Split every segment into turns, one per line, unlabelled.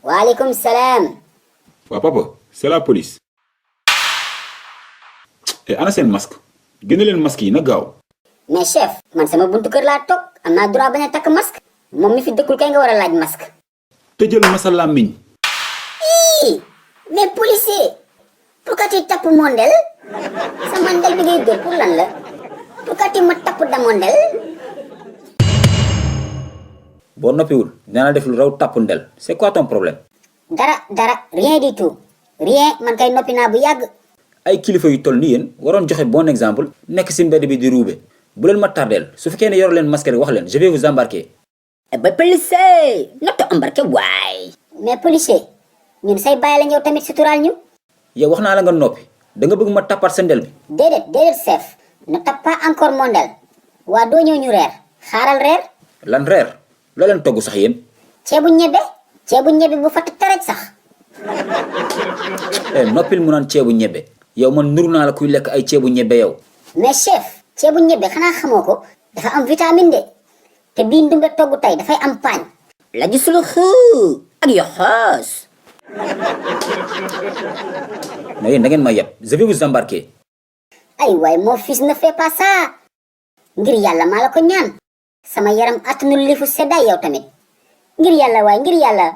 Waalaikum salam.
Waa papa c'est la police. Et ana seen masque génne leen masque yi na gaaw.
Mais chef, man sama buntu kër laa toog am naa droit bañ a takk masque. moom mi fi dëkkul kay nga war a laaj masque.
tëjal ma sa làmmiñ.
Mais policier, pourquoi tu tapes mon del? Sa mandel bi ngay dóor pour lan la? Pourquoi tu me tapes da mon del?
boo noppiwul dinaa la def lu raw tapp ndel c'est quoi ton problème.
Dara, rien du tout. Rien, man kay noppi naa bu yàgg.
ay kilifa yu toll ni yéen waroon joxe bon exemple nekk si mbedd bi di ruube bu leen ma tardeel su fekkee ne yor leen masque rek wax leen je vais vous embarquer.
Ba policier, not embarqué waay. Mais policier, ñun say bàyyi la ñëw tamit suturaal ñu.
yow wax naa la nga noppi da nga bëgg ma tappaat sa ndel bi.
Déedéet chef, ne tape pas encore mon del. waa doo ñëw ñu reer xaaral reer.
lan reer loo leen togg sax yéen.
ceebu ñebe bu fatt taraj sax.
noppil mu naan ceebu ñebe yow man nuru naa la kuy lekk ay ceebu ñebe yow.
Mais chef, ceebu ñebe xanaa xamoo ko dafa am vitamine de te bii ndumbe togg tey dafay am paañ. la gisul xuu ak yoxoos.
mais yéen da ngeen ma yeb je vais vous embarquer.
ay waay mon fils ne fait pas ça. ngir yàlla maa la ko ñaan. sama yaram attanul lifu seddaay yow tamit. ngir yàlla waay ngir yàlla.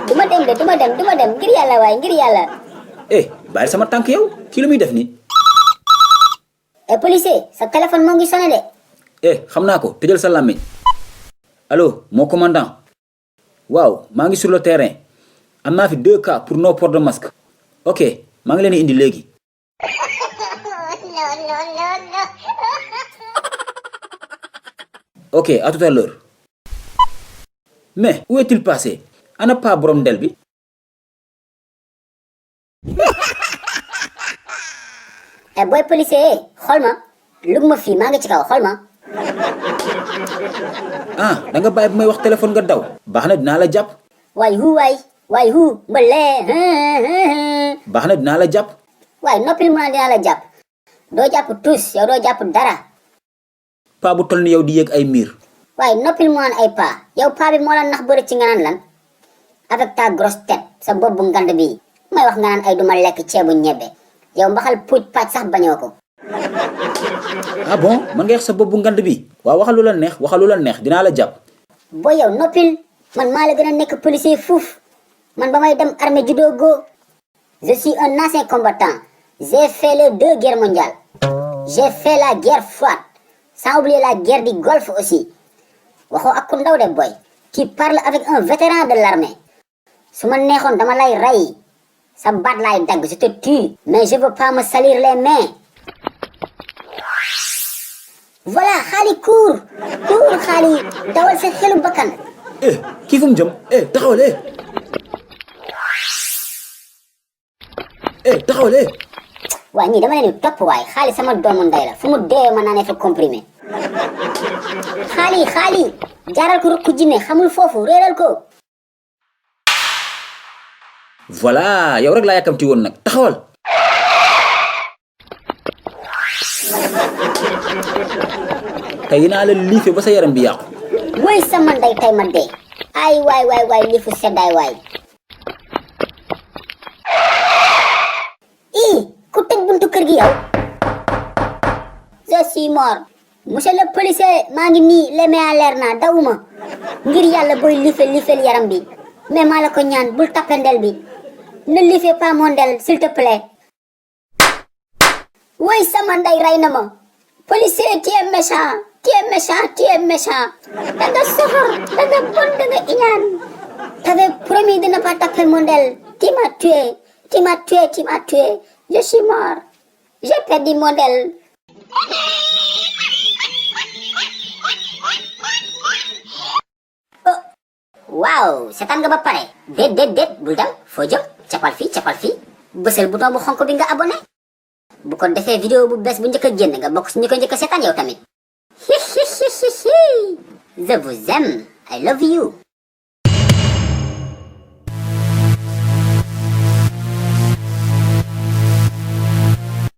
duma dem ngir yàlla waay ngir yàlla.
bàyyil sama tànk yow kii lu muy def nii.
Policier sa téléphone moo ngi sonné de.
xam naa ko tëjal sa làmmiñ. allo mon commandant. waaw maa ngi sur le terrain am naa fi 2 cas pour non port de masque. ok maa ngi leen di indi léegi. ok à tout à l'heure. mais où est-il passé ana pa borom ndel bi.
Boy policier xool ma lug ma fii maa ngi ci kaw xool ma.
da nga bàyyi bu may wax téléphone nga daw. baax na dinaa la jàpp.
waay hu mbële.
baax na dinaa la jàpp.
waay noppil mu naan dinaa la jàpp. doo jàpp tous yow doo jàpp dara.
pa bu toll ni yow di yéeg ay miir.
waaye noppil mu naan ay pa yow pa bi moo la nax bëri ci nga naan lan. avec ta grosse tête sa bopp bu ngand bi may wax nga naan ay duma lekk ceebu ñebe yow mbaxal puuj paaj sax bañoo ko.
ah bon man nga wax sa bopp bu ngand bi waaw waxal lu la neex dinaa la jàpp.
boo yow noppil man maa la gën a nekk policier fuuf man ba may dem armée judo go je suis un ancien combattant j'ai fait les 2 guerres mondiales j'ai fait la guerre froide sans oublier la guerre du Golfe aussi waxoo ak ku ndaw de boy qui parle avec un vétéran de l'armée su ma neexoon dama lay rey sa baat laay dagg je te tue mais je veux pas me salir les mains. voilà xaali cours xaali dawal sa xelu bakkan.
kii fu mu jëm taxawal taxawal
waa ñii dama leen di topp waay xaali sama doomu ndey la fu mu dee ma naa ne fa comprimé. xaali jaaral ko rukk jinne xamul foofu réeral ko.
voilà yow rek laa yàkkamti woon nag taxawal. tey dinaa la liife ba sa yaram bi yàqu.
woy sama ndey tey ma dee. ay waay liifu seddaay waay. ku tëj buntu kër gi yow. je suis mort. monsieur le policier maa ngi nii les mains en l'air naa dawuma. ngir yàlla booy liifel yaram bi. mais maa la ko ñaan bul tappendel bi. ne liifez pas mon del s'il te plaît. woy sama ndey rey na ma. policier tu es méchant. da nga soxor da nga bon da nga iñaan. t'avais promis de ne pas taper mon del. tu m'as tué. je suis mort. j'ai perdu mon del. waaw seetaan nga ba pare. déet bul dem foo jëm capal fii bësal bouton bu xonk bi nga abonné bu ko defee vidéo bu bees bu njëkk a génn nga bokk si ñu ko njëkk a seetaan yow tamit. je vous aime I love you.